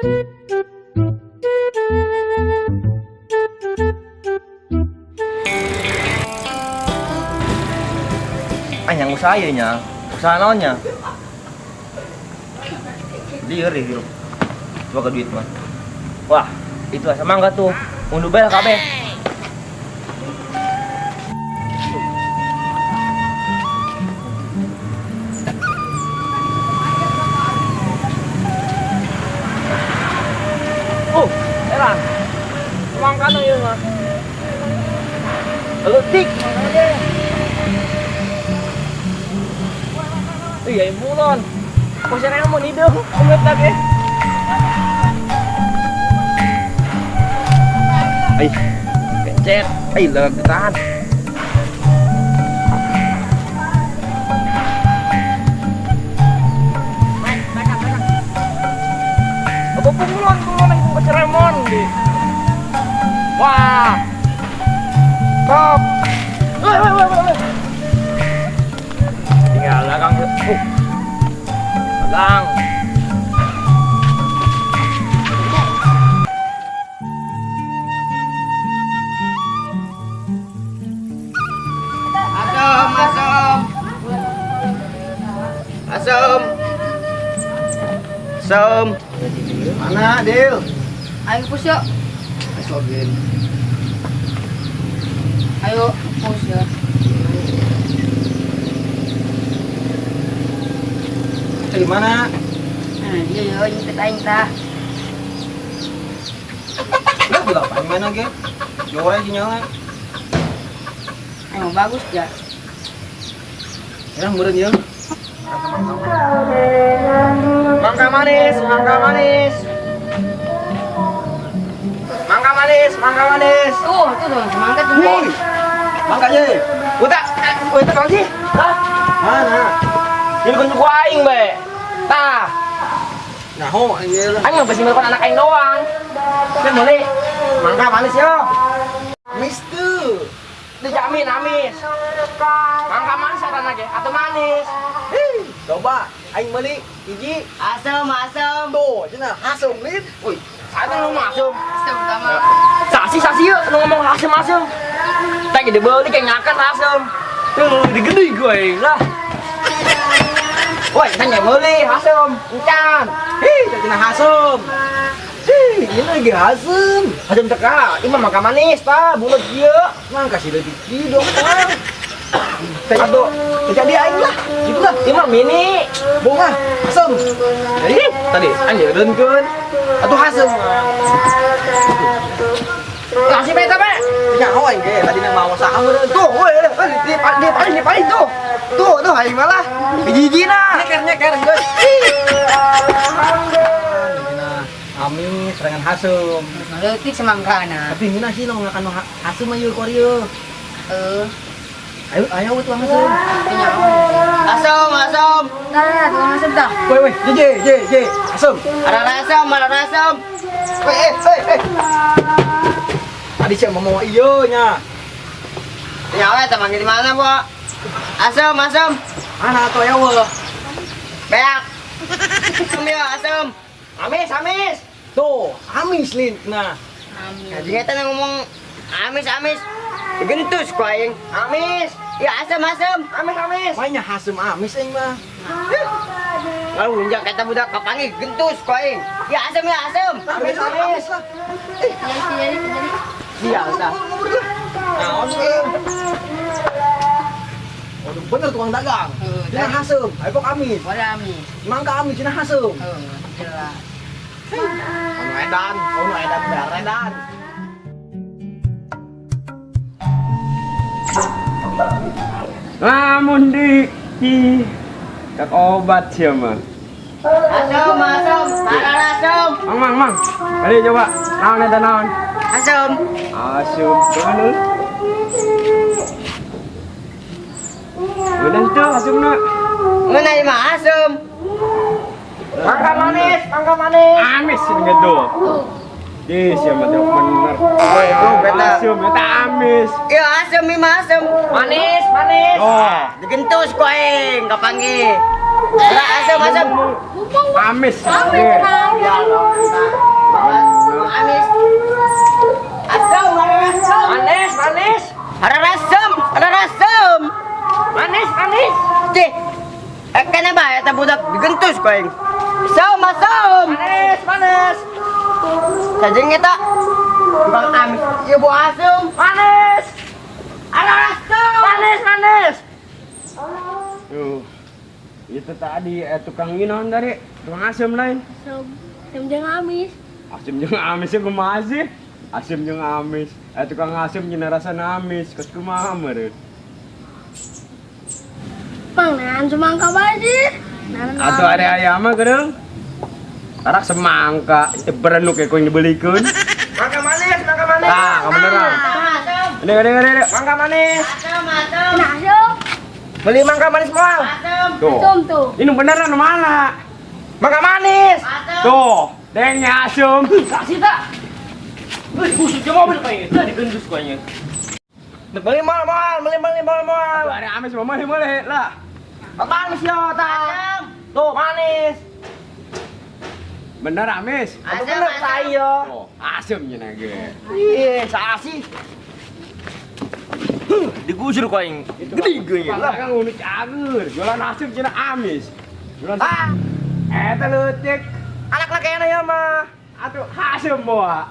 Ah, yang usaha ieu nya. Usaha naon nya? Lieur deh hirup. Coba ke duit mah. Wah, itu asa mangga tuh. Unduh bae kabeh. Oh, elah. Mangga nu ieu mah. Leutik mangga ge. Iya, mulon. Kok mau nideung, kumet lagi. Ai, kencet. Ai, lah ditahan. Apa pungulon, pungulon yang keceremon di. Wah. Top. Woi, woi, woi, woi. Tinggal belakang. Belakang. Asem, asem. Asem. Asem. Mana, Dil? Ayo push yuk. Ayo, Ayo push ya. Di mana? Nah, iya yo, nyintet aing tah. Lah, di lapangan mana ge? Jore sinyalnya. Ayo bagus ya. Ya, meureun ieu. Mangga manis, mangga manis. Mangga manis, mangga manis. Tuh, tuh tuh, semangka tuh. Woi. Mangga ye. Utak, utak kau sih? Hah? Mana? Ini kunci gua aing, be. Tah, Nah, ho aing lah. aing mah pasti melakukan anak aing doang. Kan boleh. Mangga manis yo. Amis tuh. Dijamin amis. Mangga manis ada lagi atau manis. Hei, coba aing meuli hiji. Asem, asem. Tuh, cenah hasem lin. Wih, saya tuh ngomong asem. Asem utama. Sasi sasi yuk, lu ngomong asem asem. Tak dibeli kayak nyakan asem. Tuh, digede gue lah. Woi, tanya beli asem, encan. Hei, cenah hasem. Hei, ini lagi hasem. Asem teka, ini mah mangga manis, ta, bulat ieu. Mangga sih leutik kieu dong, Kang. Aduh, Jadi aing lah. Gitu lah. ini mah mini. Bunga, hasem. Jadi tadi anjir reunkeun. Atuh hasem. Nasi beta be. Nyaho aing ge tadi nang mau saha meureun. Tuh, woi, di di paling di paling tuh. Tuh, tuh aing malah hiji-hijina. Nyeker nyeker geus. Nah, amis serangan hasem. Leutik semangkana. Tapi ngeunah sih lamun ngakan hasem mah ieu kor ieu. Eh, Ayo ayo we tuang hasem. Asem, asem. tah, tukang asem tah. Woi woi, je je je je, hasem. Ada asem, ada asem. Woi eh eh eh. Tadi saya mau mau ieu nya. Ya we, teman di mana, Bu? Asem, asem. Mana atuh aya we? Beak. Asem ya, asem. Amis, amis. Tuh, amis lin. Nah, Amin. Jadi eta ngomong amis, amis. Gentus ku aing. Amis, Ya asem, asem. amis, amis. mainnya hasem amis aing mah. Lalu lunjak eta budak kapangi gentus ku aing. Ya asem, ya asem. Amis amis lah. Jadi, jadi, jadi. Sial tah. Naon sih? Waduh, bener tukang dagang. Cenah hasem, ayo kok amis. Boleh amis. Mangka amis cenah hasem. Jelas. Ono edan, ono edan bayar edan. Lamun di ih kak obat sih mah. Asem, asem. Ada asem. Mang mang mang. Kali coba naon eta naon? Asem. Asup coba dulu. Udah tuh asupna. Ngeunah mah asem. Mangga manis, mangga manis. Amis ini gitu. Ih, siapa tuh bener. Beta. Asup eta amis. Ya asem, mah asem. Manis, manis. Oh, Digentus ku aing kapangi. Lah asem asem. Amis. Amis, Ya Allah. Amis. Asem, asem. Manis, manis. Ada rasem, ada rasem. Manis, manis. Cih. Eh, kenapa eta budak digentus ku aing? Asem, asem. Manis, manis. Sajeng eta. Tukang amis. Ieu bau asem. Manis. Ada rasem. Manis, manis. Tuh. Itu tadi tukang ini dari tukang asem lain. Asem. Asem jangan amis. Asem jeung amis ya kumaha sih? Asem jeung amis. Tukang asem nyina rasa amis. Kos kumaha meureun? Pang, nahan semangka bae sih. Nahan Atau ada ayam mah gedeung. Karak semangka, itu berenuk ya kau yang dibelikeun. Mangga manis, mangga manis. Ah, kebeneran. Asem. Ini, ini, ini, ini. Mangga manis. Asem, asem. Nah, asem. Beli mangga manis moal. Asem. Tuh. Asem tuh. Ini beneran mana? Mangga manis. Asem. Tuh, dengnya asem. Kasih tak. Wih, busuk ke mobil kayaknya. Tadi digendus kayaknya. Beli mal mal, beli beli mal mal. Tuh, ada amis mah boleh boleh lah. Apaan manis yo, tak? Tuh, manis. Bener amis. Apa bener saya? Tuh, asem nya ge. Ih, salah sih. Huh, digusur kau yang gede gue Lah kan ngono cager, jualan asem cenah amis. Jualan Ah, eta leutik. anak laki ya mah. Atuh asem bawa.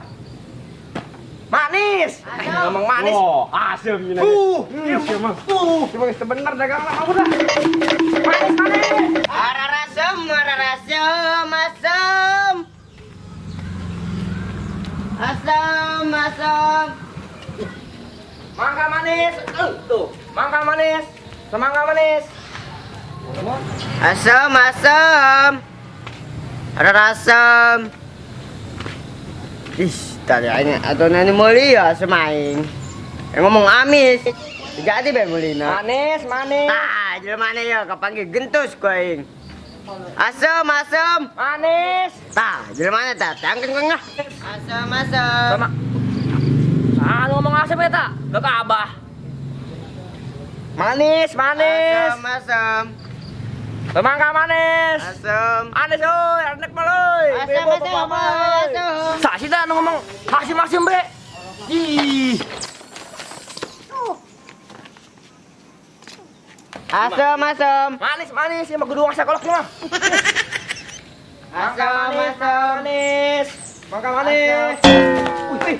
Manis. Ngomong manis. Oh, asem nya. Iya mah. Cuma geus teu bener dagang lah kamu dah. Manis, manis. Ada rasem, ada rasem, asem. Asem, asem. Mangga manis. Tuh, mangga manis. Semangka manis. Asem, asem. Ada rasem. Ih, tadi aing atau nani meuli ya asem aing. Yang ngomong amis. Jadi be meulina. Manis, manis. Tah, jelema mana ya kapanggih gentus ku aing. Asem, asem. Manis. Tah, jelema mana tah? Tangkeun ku ngah. Asem, asem. Sama. Ah, lu ngomong asem ya tak? Gak ke abah. Manis, manis. Asem, asem. Semangka manis. Asem. Manis oi, anak maloy. Asem, asem, asem. Sak sih tak ngomong asem asem be. Ih. Asem, asem. Manis, manis. Ya mah kudu asa kolok mah. Asem, asem. Manis. Mangga manis. Wih,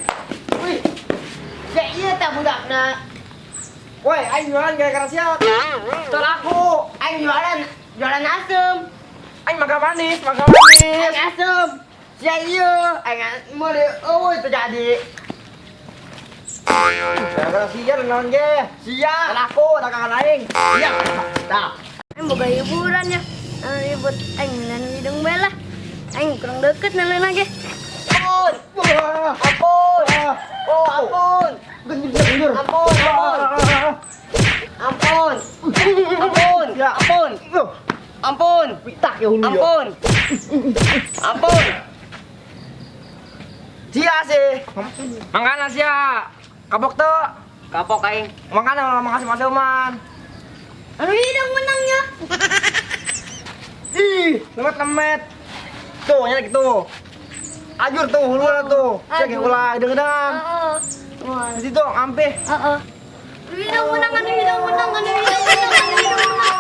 wih. Cek ieu tah budakna. Woi, aing jualan gara-gara siap. Teu laku. Aing jualan jualan asem. Aing mangga manis, mangga manis. Aing asem. Sia ieu aing meuli eueuh teu jadi. Gara-gara sia naon ge. Sia. Teu laku dagangan aing. Sia. Tah. Aing boga hiburan ya. Ribut aing nan hidung bela. Aing kurang deket nan lagi. Ampun. Ampun. Oh, ampun. Genjur, genjur. Ampun, ampun. Ampun. Ampun. Ya. Ampun. Ampun. Pitak ya hulu ya. Ampun. Ampun. Sia sih. Mangkana sia. Kapok teu. Kapok aing. Mangkana ngomong asem-aseman. Anu hidung menangnya. Ih, lemet-lemet. Tuh, nyala gitu. Ajur tuh, hulu tuh. Sia ge ulah hidung-hidungan. Heeh. Wah. Di situ ampeh. Heeh. Anu hidung menang, anu hidung menang, anu hidung menang, anu hidung menang.